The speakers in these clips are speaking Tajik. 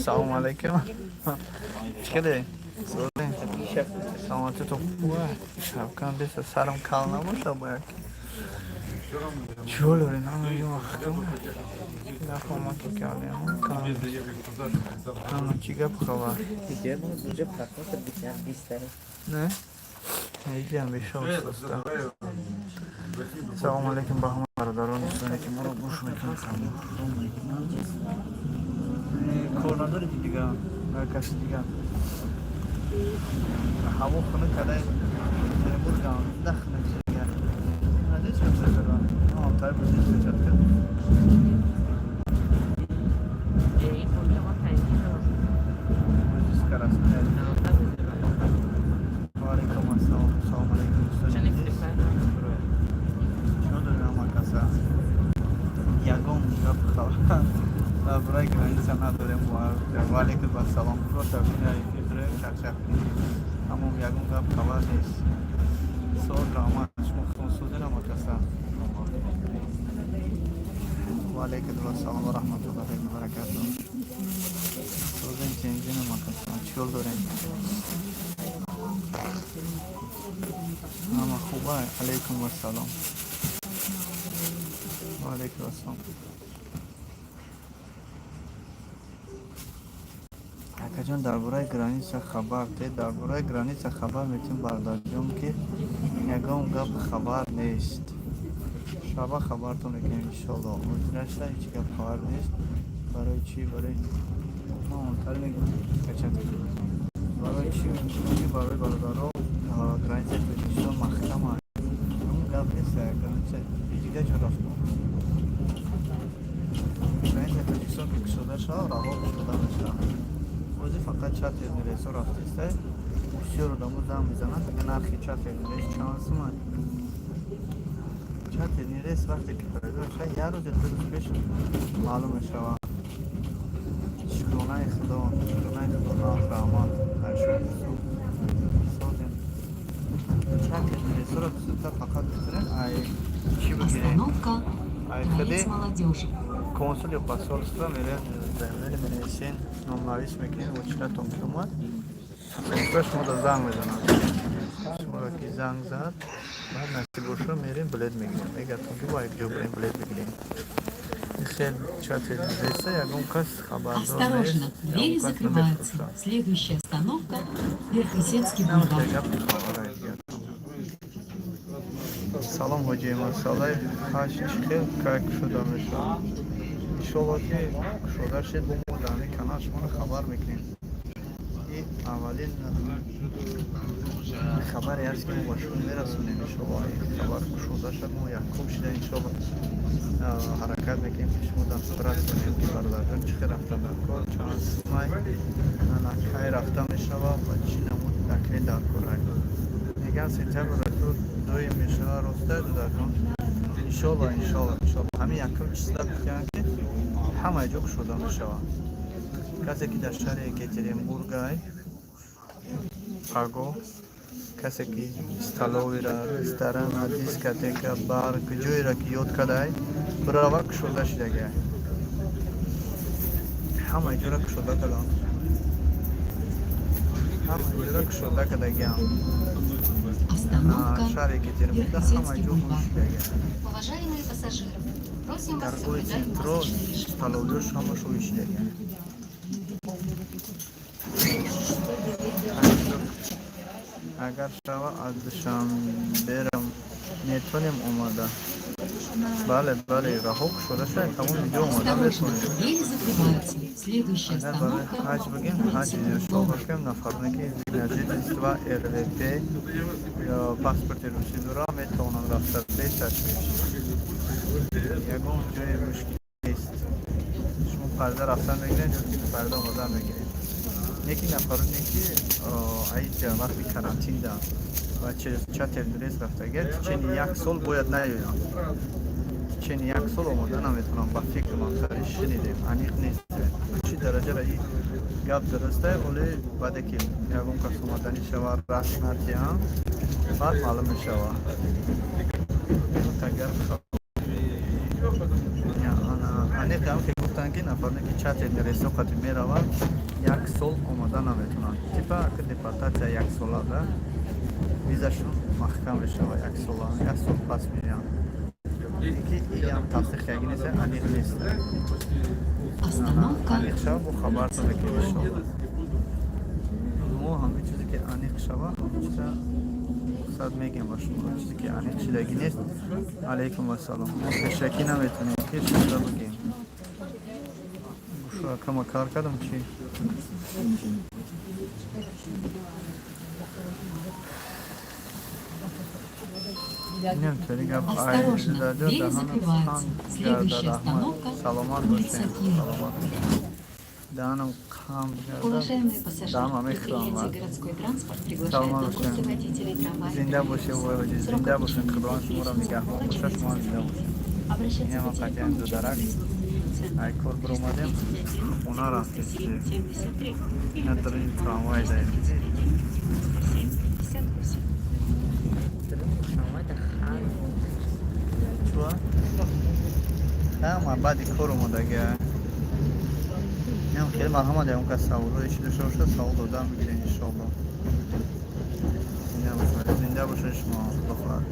Салому алейкум. Чӣ каде? Саломатитон хуба? Шабкам беса, сарам кал набоша бояд. Чӣ дорем? Намедонам. Нафаҳмам, ки кардем. Ҳама чӣ гап, хабар? Не? Ҳеҷам бешоб. Салому алейкум ба ҳама бародарон, дӯстоне, ки моро гӯш мекунанд. Кор надоред дига, каси дига. Ҳаво хунук кадай, Екатеринбургам да хунук дига. Надеюсь, тай будет кард. Скоростная. Валейкум ассалом. Салом алейкум, дӯстони азиз. Чӣ дорем, ҳама каса? Ягон гап хабар дар бораи граница надорем. Валейкум ассалом. Просто эфир чақчақ кунем. Тамом, ягон гап хабар нест. Соз, раҳмат, шумо худтон созед, ҳама каса. Валейкум ассалом ва раҳматуллоҳи ва баракатуҳ. Созем, тенҷин, ҳама каса. Чӣ дорем? Ҳама хуба? Алейкум ассалом. Ва алейкум ассалом. Акаҷон, дар бораи граница хабар де. Дар бораи граница хабар метавонем, бародарҷон, ки ягон гап хабар нест. Шаба хабартон мекунем, иншолло. Ҳозирашта ҳеҷ гап хабар нест. Барои чӣ? Барои ман онтар мегӯям, качат. Барои чӣ? Ки барои бародаро границаи Тоҷикистон маҳкам аст. Ҳамон гап нест, граница дигар ҷо рафтам. Границаи Тоҷикистон ки кушода шавад, раҳо кушода мешавад. Ҳозир фақат чартерный рейсҳо рафтааст. Бисёр одамо занг мезананд, мегӯянд, нархи чартерный рейс чанд суман. Чартерный рейс вақте ки пайдо мешавад, як рӯз ё 2 рӯз пеш маълум мешавад. Шукронаи Худо, шукронаи Худо, нағз, раҳмат. Созем. Чартерный рейсҳоро бисёртар фақат бихӯрем, ай чӣ бигирем? Остановка Ай худи Дворец молодежи. консул ё посольство мерем, заявление менависен, номнавис мекунем, очередатон ки омад, ба шуморо занг мезанад. Шуморо ки занг зад, баъд насиб боша, мерем, билет мегирем. Мегардем, ки ба як ҷо бирем, билет бигирем. Хел чартерный рейса ягон кас хабардор Осторожно, нест, двери ягон кас закрываются. намепурсад. Следующая остановка Верх-Исетский бульвар. Гапи хабара дигар. Салом, ҳоҷи, масъалаи ҳаҷ чӣ хел, кай кушода мешавад? Иншолло, ки кушода шед, бо мо дар ҳамин канал шуморо хабар мекунем. И аввалин хабаре аст, ки мо ба шумо мерасонем. Иншолло, ин хабар кушода шад, мо якум шида, иншолло, ҳаракат мекунем, ки шумо расонем, ки бародарҷон, чӣ хел рафта дар кор, чанд сумай, ана кай рафта мешавад ва чӣ намуд документ дар кор. Мегӯянд, сентябр ту доим мешавад, роста, додарҷон? Иншолло, иншолло, иншолло. Ҳамин якум числа гуфтиянд, ки ҳамаи ҷо кушода мешавад. Касе ки дар шаҳри Екатеринбургай, паго касе ки столовыйра, ресторана, дискотека, бар, ҷоеро ки ёд кардай, бирава, кушода шидагиай. Ҳамаи ҷоро кушода кардам, ҳамаи ҷоро кушода кардагиам. Остановка Шаҳри Екатеринбургда ҳамаи Верх-Исетский ҷо бульвар. шидагиай. Уважаемые пассажиры, просим вас Торговый соблюдать центро, масочный режим. столовыйш, ҳамашо шидагиай. Агар шава, аз Душанберам метавонем омада? Бале, бале, раҳо кушода шавад, тамоми ҷо омада Осторожно, метавонем. двери закрываются. Следующая Агар барои остановка ҳаҷ бигем, ҳаҷ улица иншоалло, Трудовая. ки нафароне ки вид на жительство, РВП ё паспорти русӣ дорам, метавонанд рафта без ташвиш. Ягон ҷои мушкил нест. Шумо парда рафта мегиред ё ки парда омода мегиред. Неки нафароне ки аиҷа вақти карантин да ва через чартерный рейс рафтагия, течение як сол бояд наёянд. Течение як сол омода наметавонам. Ба фикр ман шунидем, аниқ нест, чӣ дараҷара и гап дурусте, оле баъде ки ягон кас омаданӣ шава, расм натиҳам, баъд маълум мешава. Агар аниқ ҳам ки гуфтанд. Мегӯянд, ки нафароне, ки чартерный рейсҳо қати мераванд, як сол омода наметавонанд. Типа ака депортатсия яксола да визашон маҳкам мешава яксола, як сол пас меоянд. Ки иам тасдиқ яги нест, аниқ нест. Остановка Аниқ шава, бо хабартон мекунем, иншолло. Мо ҳамин чизе, ки аниқ шава, ҳамин чиза рухсат мегем ба шумо. Чизе, ки аниқ шидагӣ нест, алайкум вассалом, мо пешакӣ наметавонем, ки шуда бигем. Гӯшо кама кар кардам чӣ? Инам гап. Осторожно, двери закрываются. Следующая остановка Саломат улица бошем. Кирова. Саломат бошем. Даҳанам қанд гардад. Уважаемые пассажиры, Дама, предприятие мехрам. «Городской транспорт» приглашает Саломат на курсы бошем. Водителей трамвая. Зинда бошем, войҳоҷи, Срок зинда бошем. обучения Худованд шуморо 5 месяцев. нигаҳбон бошад, Оплачивается шумо зинда бошем. Обращаться Инама по қатъиян телефону через дударак. производственный центр Ай кор биромадем, 331 хона рафтем. 97 73 или На по дар ин телефону трамвай даем. 331 97 58. Чуа? Ҳама баъди кор омодагия. Инам хеле марҳамат, ягон кас саволое чи дошта бошад, савол додан бигирен, иншоалло. Зинда бошед, зинда бошед шумо, худо хоҳад.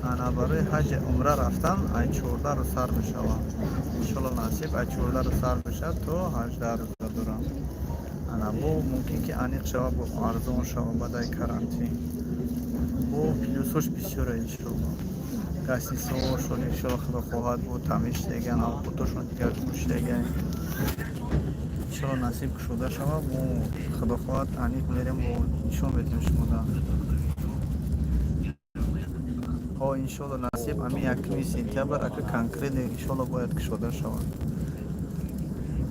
Ана барои ҳаҷи умра рафтан ай 14 рӯз сар мешавад. Иншоалло, насиб, ай 14 рӯз сар мешавад, то 18 рӯза дорам. Ана бо мумкин, ки аниқ шава, бо арзон шава баъд ай карантин. Бо плюсош бисёре, иншоалло. Гостиницаҳошон, иншоалло, худо хоҳад, бо тамиш деган, авқотошон дигар гӯш деган. Иншоалло, насиб кушода шава, мо, худо хоҳад, аниқ мерем, бо нишон медиҳем шумода. Ҳо, иншоалло, насиб, ами 1 сентябр ака конкретно, иншоалло, бояд кушода шавад.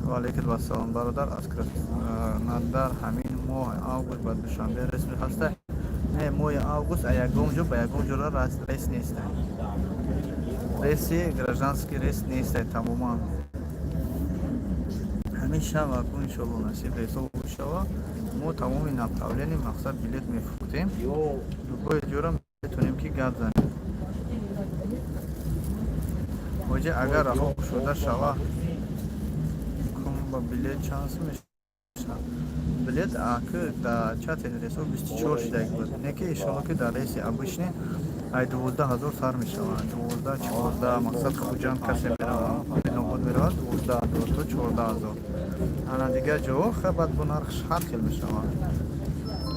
Ва алайкум вассалом, бародар. Аз Краснодар ҳамин моҳи август ба Душанбе рейс ҳаста? Не, моҳи август а ягон ҷо ба ягон ҷора рейс неста. Рейси гражданский рейс неста тамоман. Ҳамин шава ку, иншоалло, насиб, рейсҳо шава, мо тамоми направление, мақсад, билет мефурӯхтем. Любой ҷора метавонем, ки гап занем. Ҳоҷа, агар раҳо кушода шава, кум ба билет чанд сум мешавад? Билет аки дар чартерный рейсҳо 24 шидаги буд, не ки, иншоалло, ки дар рейси обычный ай 12 000 сар мешавад, 12, 14. Мақсад, Хуҷанд касе меравад, Бенобод меравад, 12 000 то 14 000. Ана дигар ҷоҳо ха баъд бо нархш ҳар хел мешавад.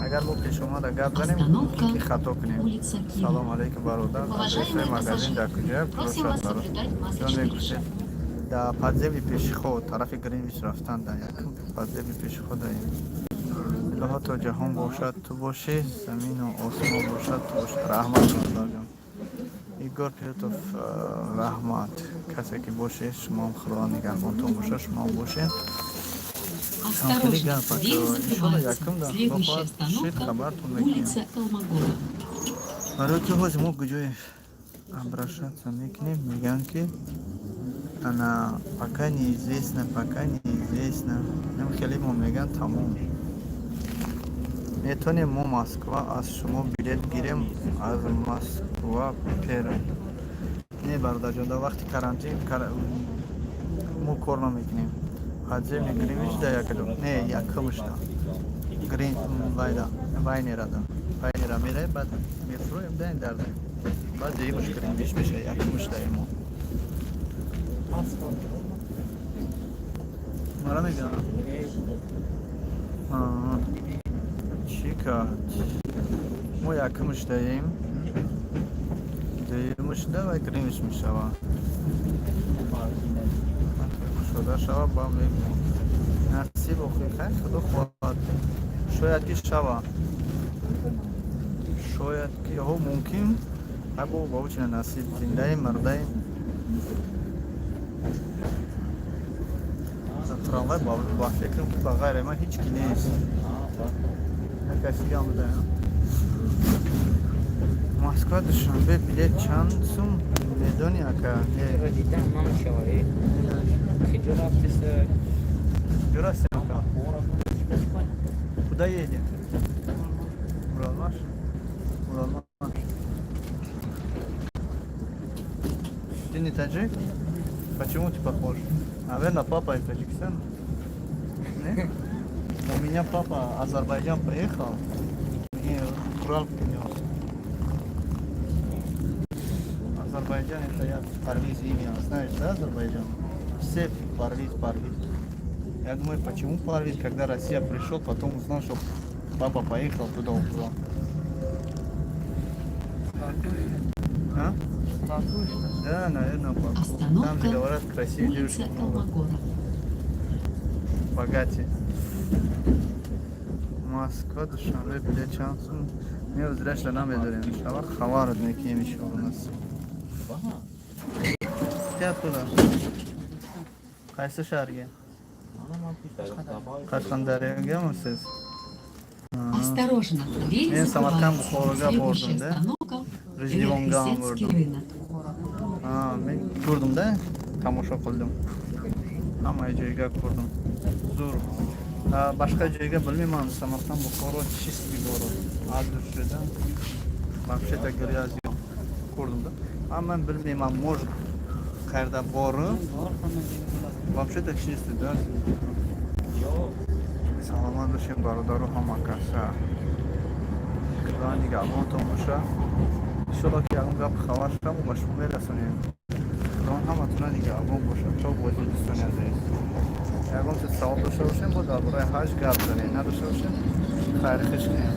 Агар мо пешомада гап занем, Остановка ки хато кунем. улица Кирова. Салом алейкум, бародар. Адреси магазин дар куҷоя? Просим вас соблюдать масочный режим. Дар подземный пешеход, тарафи Гринвич рафтан, дар якум подземный пешеход даем. Илоҳо, то ҷаҳон бошад, ту бошӣ, замину осмон бошад, ту бошӣ. Раҳмат, бародарҷон. Игор Петов, раҳмат. Касе ки бошед, шумоам Худованд нигаҳбонтон бошад, шумоам бошед. Осторожно, двери закрываются. Следующая остановка улица Колмогорова. Барои ки ҳозир мо куҷое обращаться мекунем, мегӯянд, ки ана пока неизвестно, пока неизвестно. Нам хеле мо мегӯянд, тамом. Метавонем мо Москва аз шумо билет гирем, аз Москва Перм? Не, бародарҷон, дар вақти карантин мо кор намекунем. Подземный Гринвич да якадо не, якумшда грин вайда вайнерада вайнера мераем, баъд мефурӯем, даин дардаем, баъд дуюмш Гринвич меша, якумш даемо. Мара мегӯям, чӣ кард? Мо якумш даем, дуюмш да вай Гринвич мешава. Кушода шава, ба мебинем, насиб. Охир хай, худо хоҳад, шояд ки шава, шояд ки ҳо мумкин. Ҳай, бо бабучина, насиб, зиндаем, мардаем. Трамвай ба фикрам, ки ба ғайри ман ҳеҷ ки нест, як каси дигам буда. Москва Душанбе билет чанд сум, медони, ака? Дидам намешавад. Киҷо рафтест? Куҷо рафтем, ака? Куда едем? Уралмаш, Уралмаш. Ты не таджик? Почему ты похож? Наверное, папа из Таджикистана. Не? У меня папа Азербайджан поехал, мне Урал принес. Азербайджан — это я Парвиз имя, знаешь, да, Азербайджан? Все Парвиз, Парвиз. Я думаю, почему Парвиз, когда Россия пришел, потом узнал, что папа поехал туда, украл. А? Да, наверное, Баку. Там же, Остановка говорят, красивые улица девушки много. Колмогорова. Богатые. Москва, Душанбе, билет чанд сум? Не, зряшла намедорем. Иншаллах, хабар мекунем, иншаллах, нас. Ты откуда? Qaysi shaharga? Qashqadaryoga siz? Осторожно, двери Men Samarqand, закрываются. Buxoroga Следующая bordim-da. остановка G'ijduvonga ham Верхесецкий bordim. рынок. Ha, men ko'rdimda, tomosha qildim. Hamma joyga ko'rdim. Zo'r. Ha, boshqa joyga bilmayman, Samarqand, Buxoro чистый город. От души, да? Вообще-то грязь yo'q. Ko'rdimda. Ammo men bilmayman, может, qayerda borib, вообще-то чистый, да? Саломат бошем, бародару, ҳама каса. Худо нигаҳбонтон боша. Иншолло, ки ягон гап хабар шаву, ба шумо мерасонем. Худованд ҳаматона нигаҳбон бошад. То бозӣ, дӯстони азиз. Ягон чиз савол дошта бошем, бо дар бораи ҳаҷ гап занем. Надошта бошем, хайрхиш кунем.